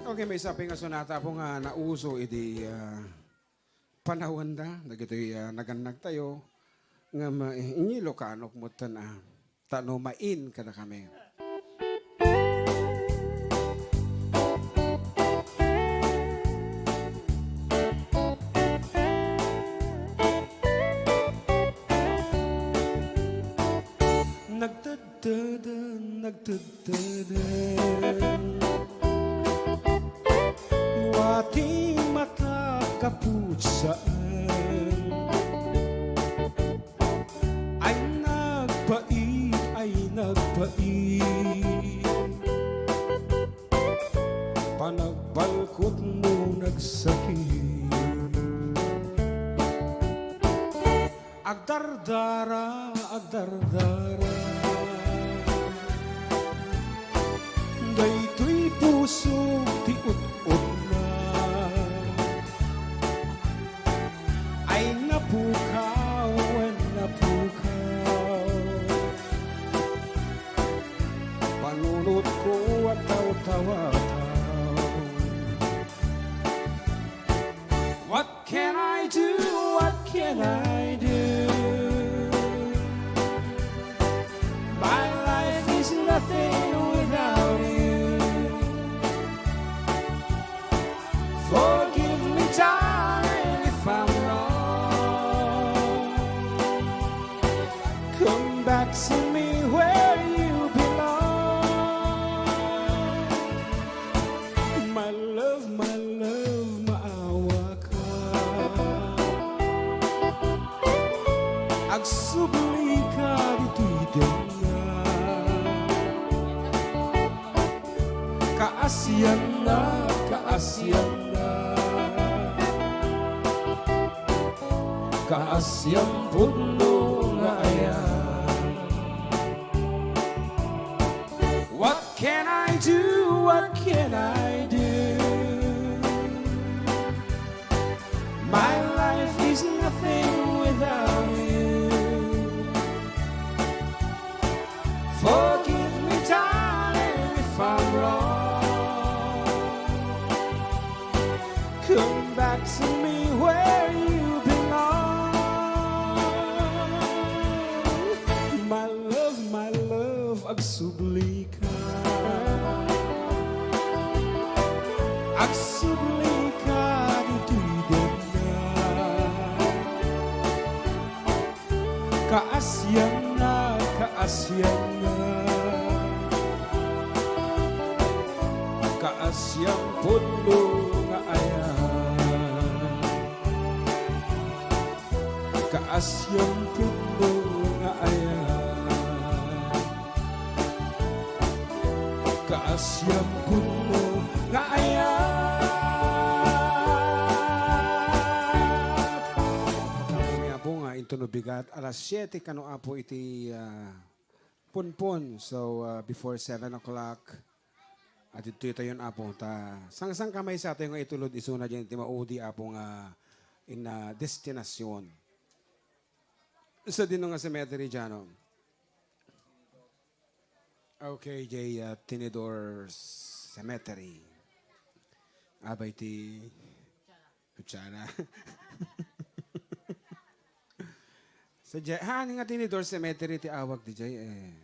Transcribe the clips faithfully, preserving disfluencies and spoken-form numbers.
Okay, maysa pay nga sonata, Apo, nga nauso idi, ah, panawenda, dagitoy, ah, nagannagtayo, ngem, ah, inyelo kanok metten, ah, ta no main kadakami. Nagtedteden, nagtedteden. Wa ti mata kaput saan. Ay nagpait, ay nagpait. Panagbalkot no nagsakit. Agdardara, agdardara. Daytoy pusok ti ut-utna. Ay napukaw, ay napukaw. Panunotko a tawtawataw. What can I do? What can I do? My life is nothing without you. Forgive me, darling, if I'm wrong. Come back to me where you belong. My love, my love, maawa ka. Agsubli ka ditoy denna. Kaasianna, kaasianna. Kaasian pudno nga ayan. What can I do? What can I do? My life is nothing without you. Forgive me, darling, if I'm wrong. Come back to me where you belong. My love, my love, agsubli ka. Agsubli ka ditoy denna. Kaasianna, kaasianna. Kaasian pudno nga ayan. Kaasian pudno nga ayan. Kaasian pudno nga ayan. Apo nga, intono bigat, alas siete kano, Apo, iti, ah, punpon. So, ah, before seven o'clock, adtoy tayon, Apo. Ta, sangsankamaysa tayo nga itulod isuna diay ti maudi, Apo, nga ina destinasyon. Sadino nga cemetery diay, no? Okay, diay, ah, Tinidor Cemetery. Abay ti Kutsara. Sa diay, ha, nga Tinidor Cemetery ti awag diay, eh.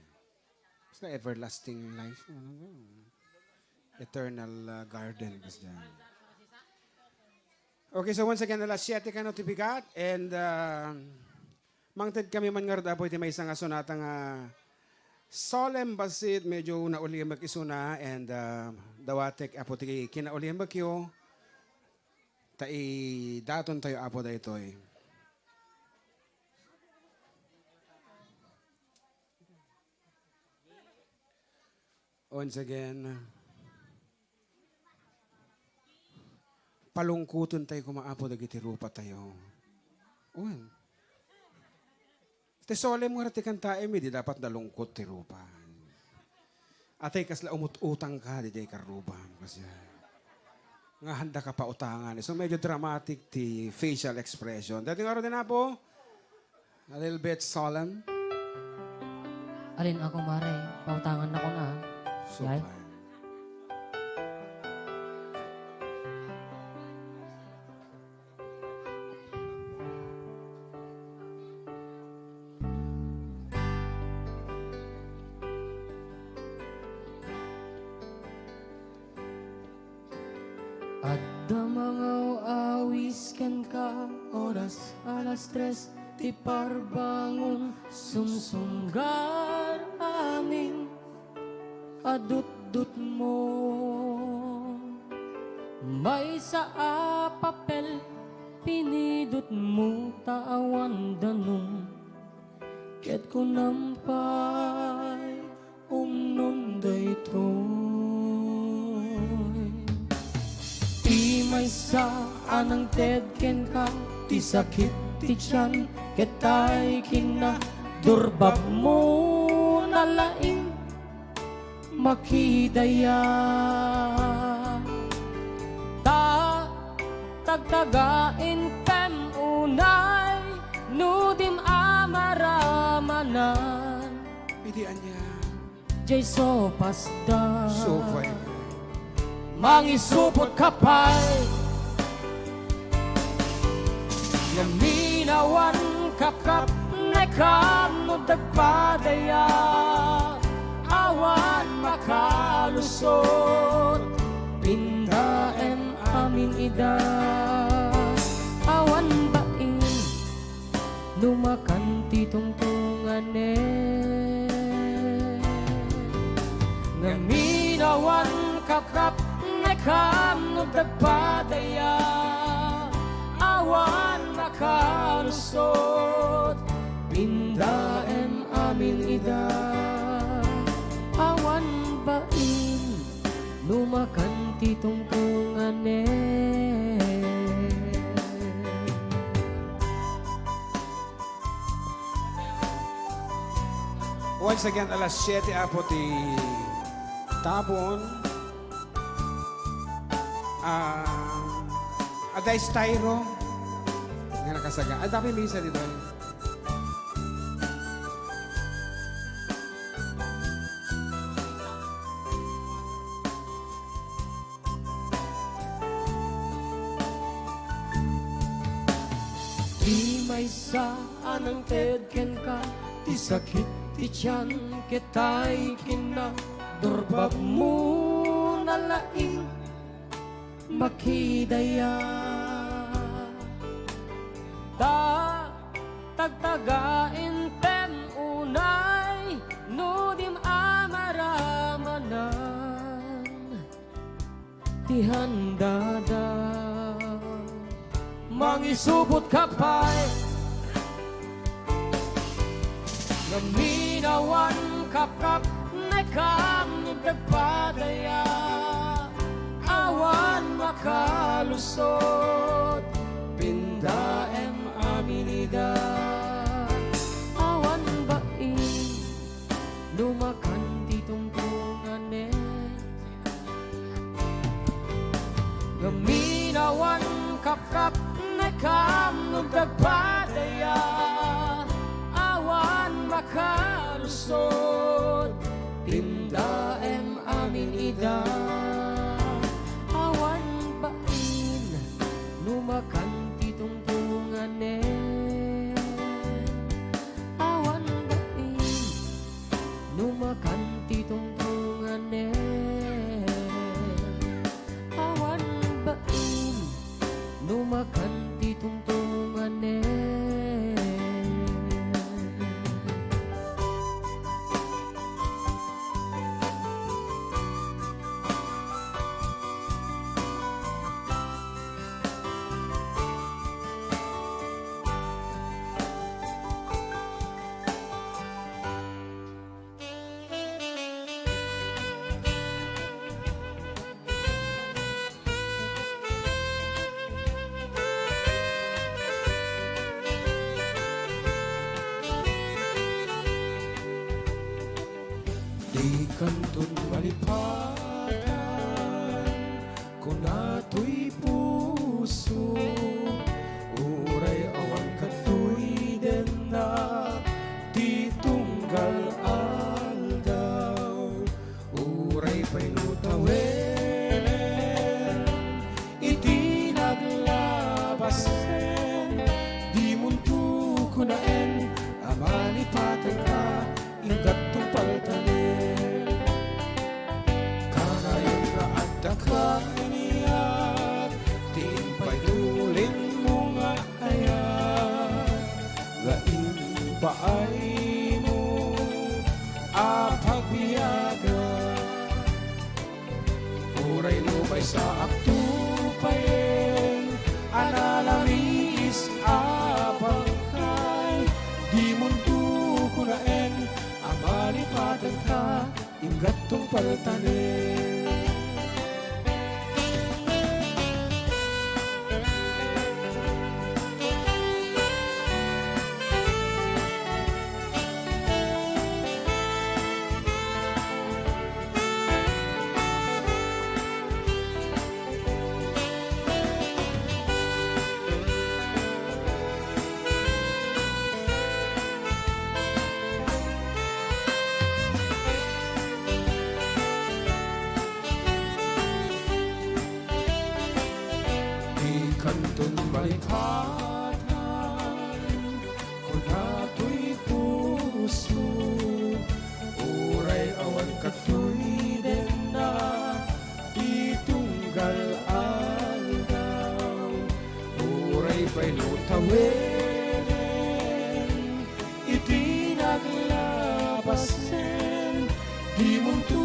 Basta everlasting life. Ano ba? Eternal, ah, garden, kas diay. Okay, so once again, alas siete kano ti bigat, and, ah, mangted kami man ngarud, Apo, iti maysa nga sonata nga solemn bassit, medyo naulimek isuna, and, ah, dawatek, Apo, ti kinaulimekyo, ta idaton tayo, Apo, daytoy. Once again, palungkoten tayo koma, Apo, dagiti rupa tayo. Wen. Ti solemn nga ti kantaem, di dapat nalungkot ti rupa. Atay kasla umut-utang ka, di diay karruba. Kasi, nga handa ka pautangan. So, medyo dramatic ti facial expression. Dati nga rin, Apo, a little bit solemn. Alin ako, mare? Pautangan ako na, ah. So Yay. Fine. Adda mangaw-awis kenka, oras alas tres ti parbangon, sumsunggar amin a dutdutmo. Maysa a papel, pinidutmo ta awan danum. Ket kunam pay, umnon daytoy. Ti maysa a nangted kenka, ti sakit ti tian, ket tay kinna, durbabmo na laing makidaya. Ta tagtagain tem unay no dim amaramanan. Idi ania? Jay sopasda. Supay. Mangisupot ka pay. Ngamin awan kapkapnekam no dagpadaya, awan makalusot, pindaem amin ida, awan bain no makan ti tungtunganen. Ngamin awan kapkapnekam no dagpadaya, awan makalusot, pindaem amin ida, awan bain no makan ti tungtunganen. Once again, alas siete apo ti tapon. Ah, adda estayro nga nakasaga. Adda pay misa ditoy. Ti maysa a nangted kenka, ti sakit ti tian, ket tay kinna, durbabmo na laing makidaya. Ta tagtagain tem unay no dim amaramanan ti handada. Mangisupot ka pay. Ngamin awan kapkapnekam no dagpadaya, awan makalusot, pindaem amin ida, awan bain no makan ti tungtunganen. Ngamin awan kapkapnekam no dagpadaya, awan makalusot, pindaem amin ida, awan bain no makan ti tungtunganen. Awan bain no makan ti tungtunganen. Awan bain no makan ti tungtunganen. Dikanton malipatan, kuna toy puso, uray awan kadtoy dennak ti tunggal aldaw. Uray pay no tawen iti naglabasen, dimonto kunaen a malipatanka, inggad tungpaltanen. Kanayon nga adda kaniak, Ay mo a pagbiagan, uray no maysa a tupayen a nalamiis a bangkay, dimonto kunaen a malipatanka, ingga't tungpaltanen. Dikanton malipatan, kuna toy puso, uray awan katoy denna ti tunggal aldaw, uray pay no taweden iti naglabasen, dimonto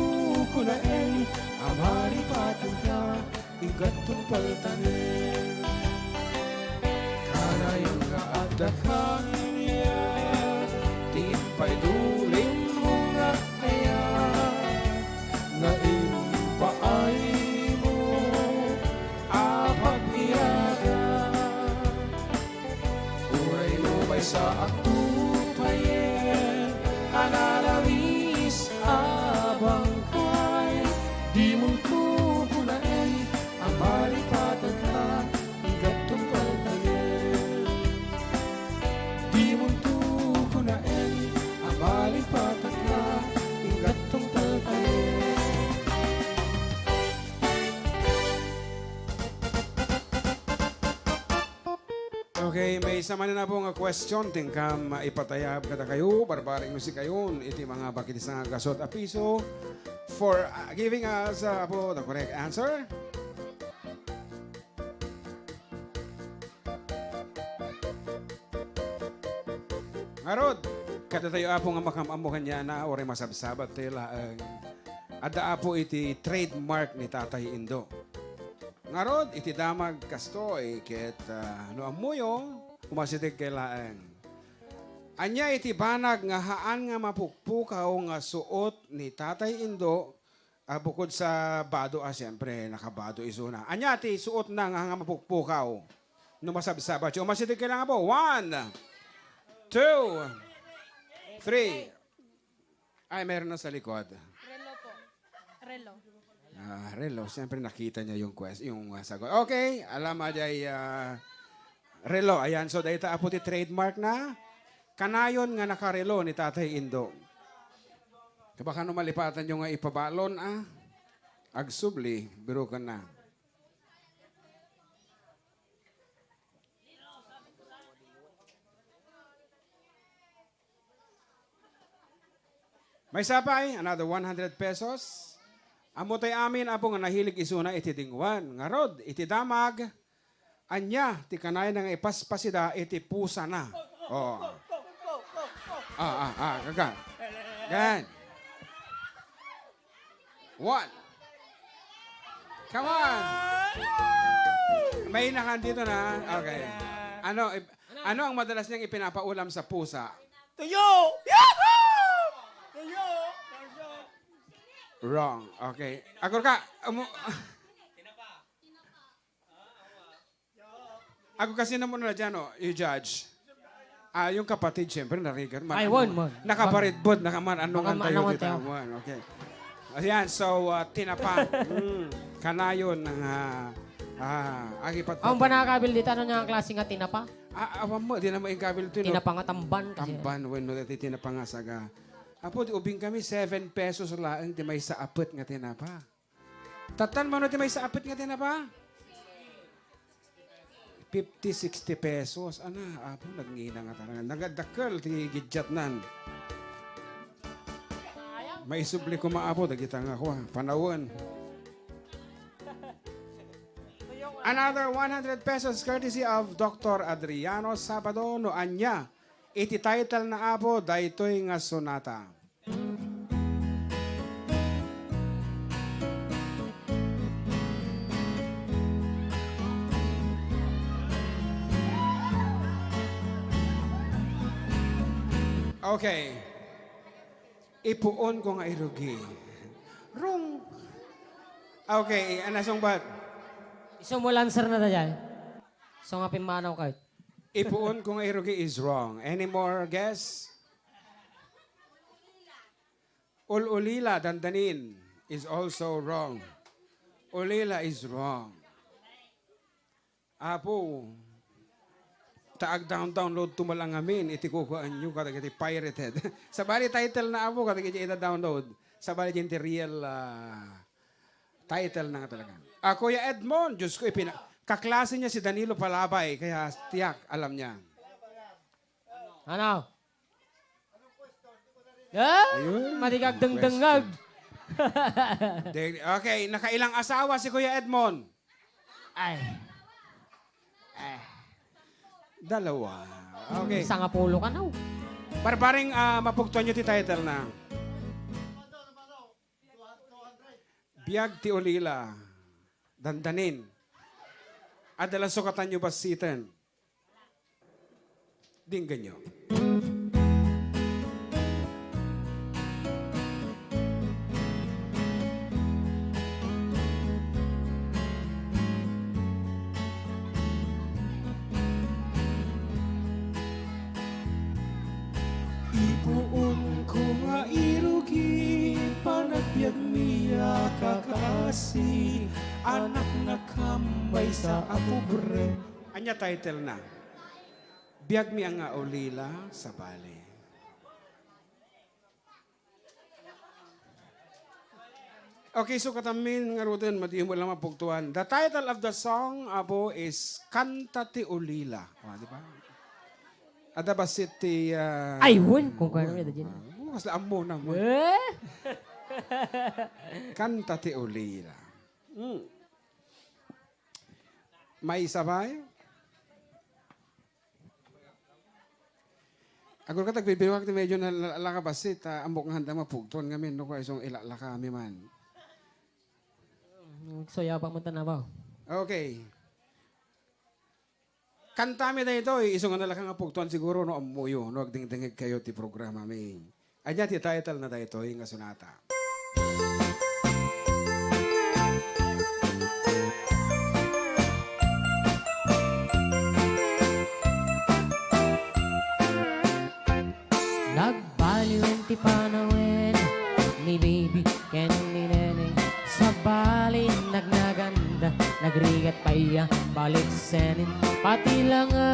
kunaen a malipatanka, ingga't tungpaltanen. Kanayon nga adda kaniak ti impaidulimmo nga ayat, nga impaaymo a pagbiagan. Uray no maysa a tupayen a nalamiis a bangkay, dimonto kunaen a malipatanka, ingga't tungpaltanen. Dimonto kunaen a malipatanka, ingga't tungpaltanen. Okay, maysa manen, Apo, nga question ti inkam maipatayab kadakayo, barbareng no sikayon, iti mangabak iti sanga gasut a piso for, uh, giving us, uh, Apo, the correct answer. Ngarud, kadatayo, Apo, nga makam-ammo kaniana, uray masabsabat tayo laeng. Adda, Apo, iti trademark ni Tatay Indo. Ngarud, iti damag kastoy, ket, ah, no ammoyo, umasidegkayo laeng. Ania iti banag nga haan nga mapukpukaw nga suot ni Tatay Indo, ah, bukod sa bado, ah, siyempre, nakabado isuna. Ania ti suotna nga, nga mapukpukaw? No masabsabatyo, umasidegkayo laeng, Apo. One, two, three. Ay, meron na sa likod. Relo po. Relo. Ah, relo. Siyempre, nakita niya yung quest-, yung, ah, sagot. Okay, alam, ajay, ah, relo. Ayan, so, dayta, Apo, ti trademark na kanayon nga nakarelo ni Tatay Indo. Baka no malipatanyo nga ipabalon, ah. Agsubli, biruken na. Maysa pay, another one hundred pesos. Ammotayo amin, Apo, nga nahilig isuna iti dingoan. Ngarud, iti damag, ania ti kanayon nga ipaspasida iti pusana? Oo. Ah, ah, ah, kaga. Gan. One. Come on. May nakan dito na. Okay. Ano, ip-, ano ang madalas niyang ipinapaulam sa pusa? Tuyo! Yahoo! Tuyo! Wrong. Okay. Agor ka. Umu- Ako kasi naman na dyan, oh, you judge. Ah, yung kapatid, siyempre, narigat man. Ay, Ano, wan, man. Nakaparidbod, nakaman, ano Naka-, nga tayo ano nga dito? tayo? Wan, okay. Ayan, so, ah, tinapa. Mm, kanayon ng, ah, ah, agipat Ang ba nakakabil dito? Ano nga klase nga tinapa? Ah, awan mo, di na maingkabil to, no? Tinapa nga tamban kasi. Tamban, wen, no, dati tinapa nga saga. Apo, di ubing kami, seven pesos laeng, di may saapet nga tinapa. Tattan, mano ti maysa a pet nga tinapa? Fifty, sixty pesos. Ana, Apo, nagngina nga talaga. Nagadakkel ti gidyatnan. Maisubli koma, Apo, dagita nga kua, panawen. Another one hundred pesos courtesy of Doctor Adriano Sabado. No ania Iti title na, Apo, daytoy nga sonata. Okay. Ipuon ko nga irugi. Wrong. Okay, ano sungbat? Isu mo lancer na dayay. So nga pimmanaw kayo. Ipuon ko nga irugi is wrong. Any more guess? Ul-ulila, dandanin is also wrong. Ulila is wrong. Apo, ta ag-down-download to malangamin iti kukuanyo kadagiti pirated. Sabali title na, Apo, kadagiti ida-download. Sabali ti real, ah, title na nga talaga. Ah, Kuya Edmond, Diyos ko, ipina-, kaklase niya si Danilo Palabay, kaya tiyak, alam niya. Ano? Ah, ayun. Madigag dengdengag. De-, okay, nakailang asawa si Kuya Edmond? Ay. Ay. Dalawa. Okay. Sangapulo ka na, oh. Barbaring, ah, mapugtuan nyo ti title na. Biag ti ulila. Dandanin. Adda la sukatan nyo bassiten. Dinggenyo. Ipuon ko nga irugi, panagbiagmi a kakasi, anak na kambay sa a pobre. Ania title na? Biagmi a nga ulila, sabali. Okay, so katamin ngaruden, madi mo lang mapugtuan. The title of the song, Apo, is Kanta ti Ulila. O, di ba? Ada basit ti, ah, ay, wen, kung kaya na dyan. Ah, oh, kasla ammo na mo. Eh? Kanta ti Ulila. Hmm. May sabay? Agul ka tagbibiwak ti medyo na-, nalaka basit, ah, ammok nga handa mapugtuan ngamin, no, kaya isong ilalaka mi man. Nagsuya pa mo tanabaw. Okay. Kantami daytoy, isu nga nalaka nga pugtuan siguro no ammoyo, no agdingdingeg kayo ti programa mi. Ania ti title na daytoy nga sonata? Nagbaliwen ti panawen ni Baby ken ni Neneng. Sabali, nagnaganda, nagrigat pay a balik senen. Pati la nga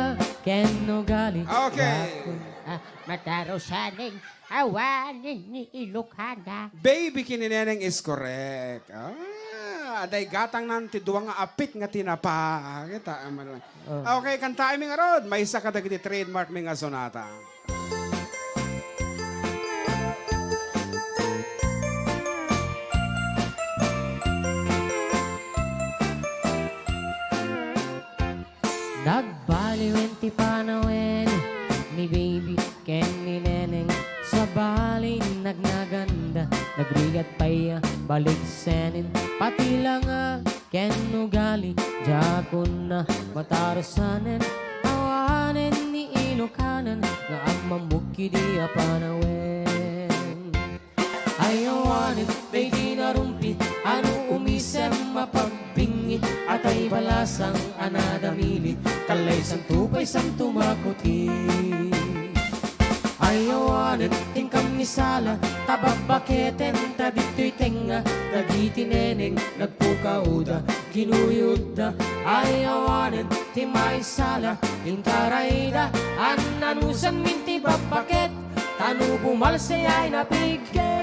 ken ugali. Okay. Dakun-, ah, matarusanen, awanen ni Ilokana. Baby ken ni Neneng is correct. Ah, adda gatangnan ti dua nga apit nga tinapa. Ah, kita, aman lang. Oh. Okay, kantaem mi ngarud. Maysa kadagiti trademark mi nga sonata. Nagbaliwen ti panawen ni Baby ken ni Neneng. Sabali, nagnaganda, nagrigat pay a balik senen. Pati la nga ken ugali, dakun a matarusanen. Awanen ni Ilokanan nga agmamukid a panawen. Ay awanen daydi narumpit, ano umisem a pagbingngit, atay balasang a nadamilit, kallaysanto pay santo makuti. Ay awanen ti inkan ni sala, ta babbaketen ta ditoy tengnga, dagiti neneng nagpukawda, kinuyodda. Ay awanen ti maisala, intarayda, annanusanmin ti babbaket, ta no bumalsay ay napigket.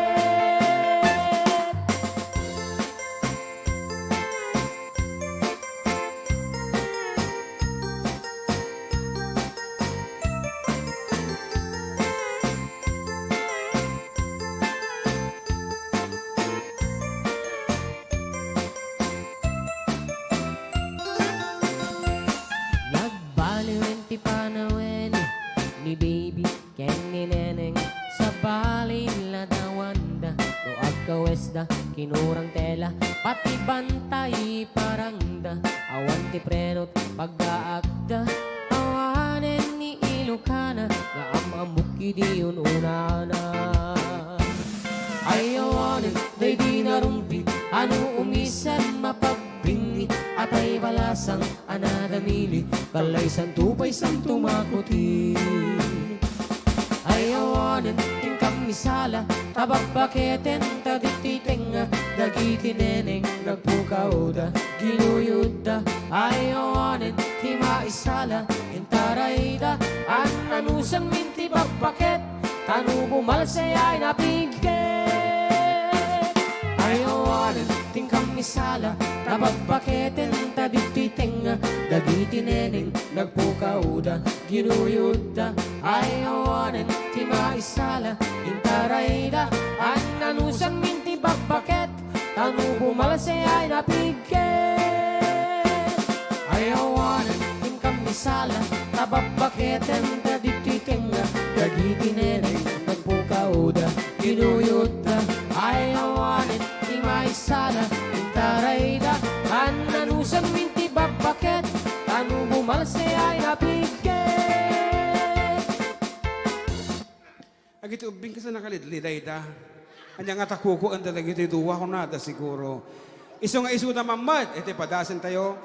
Nagbaliwen ti panawen ni Baby Inurang tela, pati bantay parangda, awan ti preno't paggaakda, awanen ni Ilocana, nga am-ammok idi un-unana. Ay awanen daydi narumpit, ano umisan mapagbinni, atay balasang a nadamili, kalay santo pay santo makuti. Ay awanen ti kamisala, ta babbaketen ta ditoy tengnga, dagiti neneng nagpukawda, ginuyodda. Ay awanen ti maisala, intarayda, an-anusanmin ti babbaket, ta no bumalse ay napigget. Ay awanen ti kamisala, ta babbaketen ta ditoy tengnga, dagiti neneng nagpukawda, ginuyodda. Ay awanen ti maisala, intarayda, an-anusanmin ti babbaket, ta no bumalse ay napigget. Ay awanen ti kamisala, ta babbaketen ta ditoy tengnga, dagiti neneng nagpukawda, ginuyodda. Ay awanen ti maisala, intarayda, an-anusanmin ti babbaket, ta no bumalse ay napigget. Agiti ubbing, kasano nakalidlid dayta? Ania nga ta kukuenda dagiti dua, kunada siguro. Isu nga isuda man met, iti padasentayo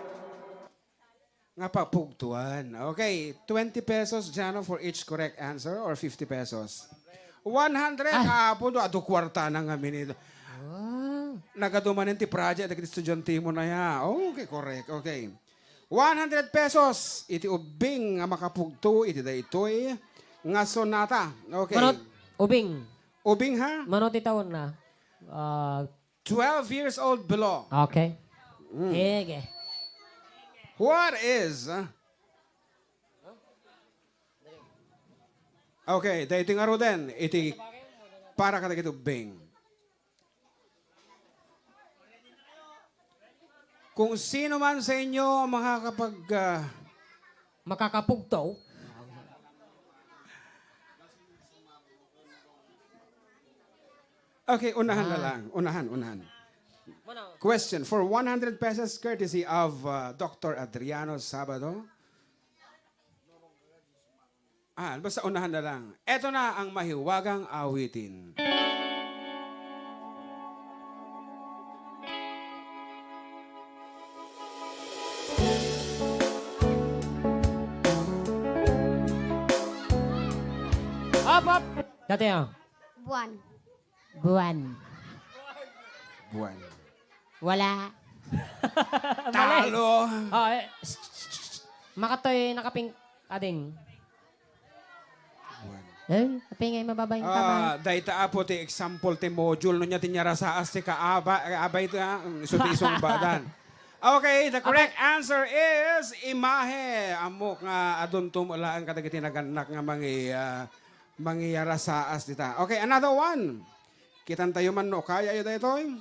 nga papugtuan. Okay, twenty pesos, Jano, for each correct answer, or fifty pesos? One hundred. Ay. Apo, do, adu kuartana ngamin ida. Ah. Nagadu manen ti project dagiti estudiantemo aya. Okay, correct. Okay. One hundred pesos iti ubbing nga makapugto iti daytoy nga sonata. Okay. Mano ti ubbing? Ubbing, ha? Mano ti taonna? Ah, twelve years old below. Okay. Mm. Sige. What is, uh, okay, daytoy ngaruden iti para kadagiti ubbing. Kung sino man sa inyo ang makakapag-, ah, makakapugto. Okay, unahan na lang. Unahan, unahan. Question for one hundred pesos courtesy of, uh, Doctor Adriano Sabado. Ah, basta unahan na lang. Eto na ang mahiwagang awitin. Up, up! Dati, ah. Buwan. Buwan. Buwan. Wala. Mali. Talo. Oh, eh, sh-, sh-, sh-, sh-, makatoy nakaping-, ading. Buwan. Eh, apingay mababain ka man. Ah, dayta, apo, ti example ti module, no, nia ti niarasaas ti kaaba-, kaabay ta, mm, isu ti isungbadan. Okay, the correct answer is imahe. Ammok nga adunto met laeng kadagiti nagannak nga mangi-, ah, mangiarasaas dita. Okay, another one. Kitantayo man no kayayo daytoy.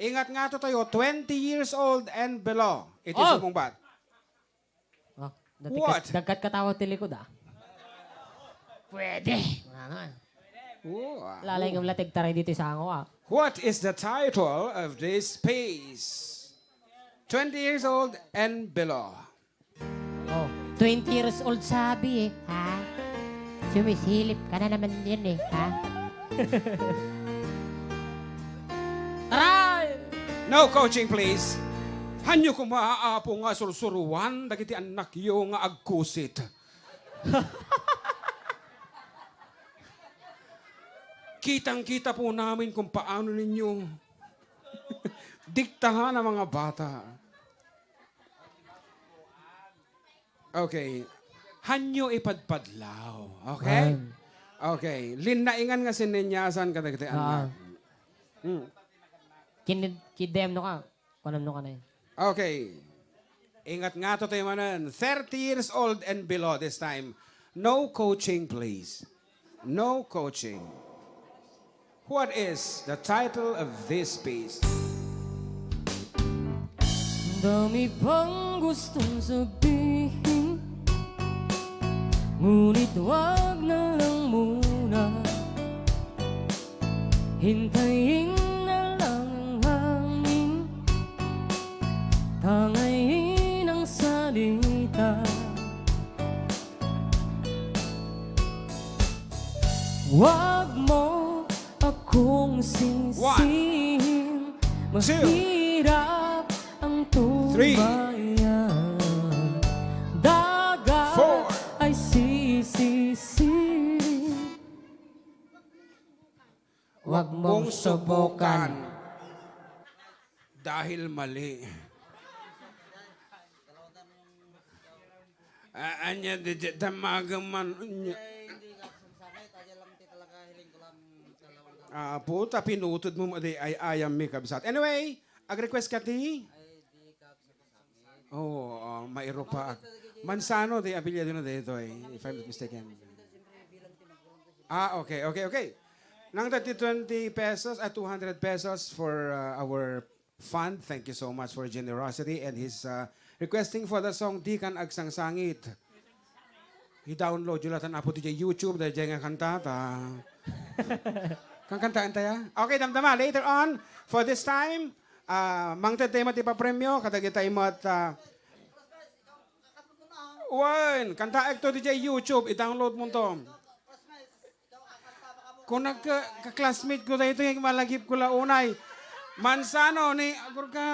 Ingat nga to tayo, twenty years old and below. Iti sumungbat. Ah, dagkat, dagkat katawa ti likod, ah. Pwede. Nga nga. Wow. Lalay ngem la ti agtaray ditoy sango, ah. What is the title of this piece? Twenty years old and below. Oh, twenty years old sabi eh, ha? Sumisilip ka na naman yan eh, ha? Aray! No coaching, please. Hanyo koma, Apo, nga sursuruan dagiti annakyo nga agkusit. Kitang-kita po namin kung paano ninyo diktahan ang mga bata. Okay. Hanyo ipadpadlaw. Okay? Amen. Okay. Linnaingan nga sineniasan kadagiti annak. Ah. Hmm. Kinid-, kidem no ka. Kunam no ka na eh. Okay. Ingat nga to tayo manen. Thirty years old and below this time. No coaching, please. No coaching. What is the title of this piece? Dami pang gustong sabihin, ngunit wag na lang muna. Hintayin na lang ang Tangay nang salita. Wag mo akong singsihin. Mahirap ang tubayan. Dagat ay sisisirin. Wag mong subukan. Dahil mali. Ah, anya, di, di, damagan man, anya. Ah, puta, pinutod mo, di, ay, ayam mi, kabsat. Anyway, ag-request ka, ti? Oh, ah, mairupa. Manzano, di, apelyido na ditoy, if I'm not mistaken. Ah, okay, okay, okay. Nang twenty pesos, ah, two hundred pesos for, ah, our fund. Thank you so much for generosity and his, uh, requesting for the song Dikan Agsangsangit. I-download yo latta, Apo, diay YouTube, daydiay nga kanta, ta. Kankantaentayo? Okay, damdama. Later on, for this time, ah, mangted tayo met ti papremio, kadagitay met, ah, wen, kantaek to diay YouTube, i-download mo to. Kunak ka, ka-classmate ko daytoy, malagip ko la unay. Manzano ni, agurga.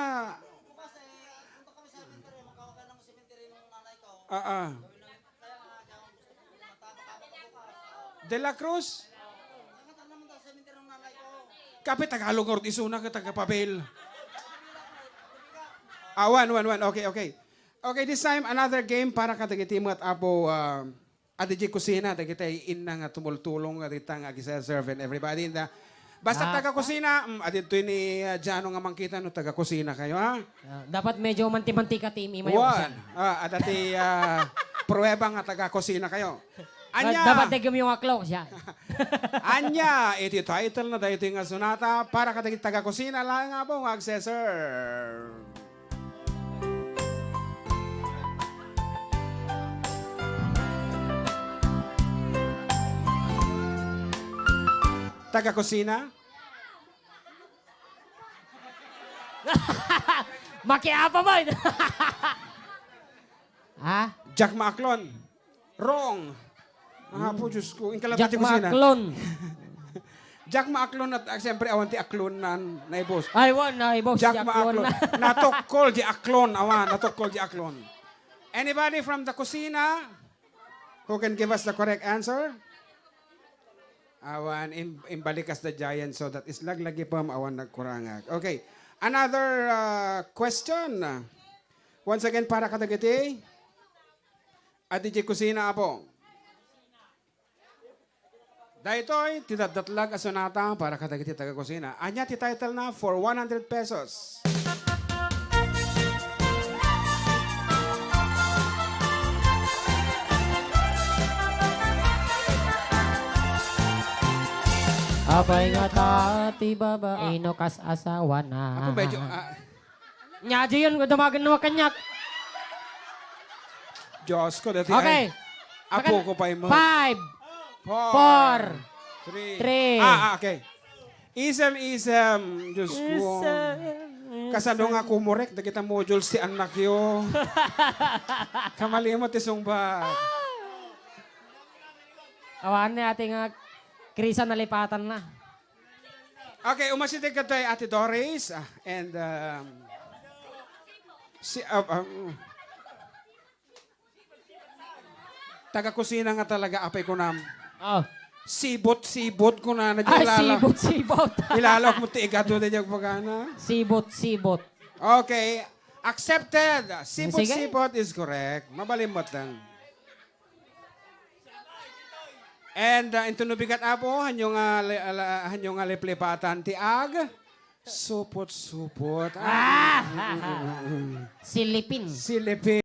Ah, ah. De la Cruz? Kape Tagalog nga rod isuna ka taga-papel. Ah, one, one, one. Okay, okay. Okay, this time, another game para kadagiti met, Apo, ah, Adi diay kusina, dagiti inna nga tumultulong nga dita nga agi-serve and everybody in the, basta taga-kusina, mm, adi ditoy ni, ah, Jano nga mangkita no taga-kusina kayo, ha? Ah, dapat medyo manti-mantika ti imayo. One. Ah, adda ti, ah, prueba nga taga-kusina kayo. Ania. Dapat dagem yung aklok siya. Ania, iti title na daytoy nga sonata para kadagiti taga-kusina laeng, Apo, nga agse-serve. Taga-kusina? Makiapa man! Ha? Jack Maaklon. Wrong. Ah, po, Diyos ko. Ingka lang Jack tayo kusina. Maaklon. Jack Maaklon at, ah, siyempre, awan ti aklon na naibos. Ay, wan, naibos Jack Maaklon. Natukkol di aklon. Awan, natukkol di aklon. Anybody from the kusina who can give us the correct answer? Awan, im-, imbalikas the giant so that is laglagipem awan nagkurangag. Okay. Another, uh, question. Once again, para kadagiti. Adi diay kusina, Apo. Daytoy, ti datdatlag a sonata para kadagiti taga-kusina. Ania ti title na for one hundred pesos. Apay nga ta ti babae no kas asawana. Apo, medyo, ah, Nia diay nga damagen no kaniak. Diyos ko, dati. Okay. Ay, apo ko pa imo. Five. Four. Four. Three. Three. Ah, ah, okay. Isem, isem. Diyos ko. Isem, isem. Kasano nga kumurek dagita modules ti annakyo? Kamalimot ti sungbat. Awan ni ate nga Krisa nalipatan na. Okay, umasideg kadtoy Ate Doris, ah, and, um, si, ah, um, taga-kusina nga talaga, apay kunam. Oh. Sibot-sibot kunana. Ay, ilala-, sibot-sibot. Ilalawag mo ti igado na diyang pagana. Sibot-sibot. Okay, accepted. Sige. Sibot-sibot is correct. Mabalimot lang. And, uh, into no bigat, Apo, hanyo nga li-, ala-, hanyo nga liplipatan ti ag-, supot-supot. Ah! Ah! Silipin. Silipin.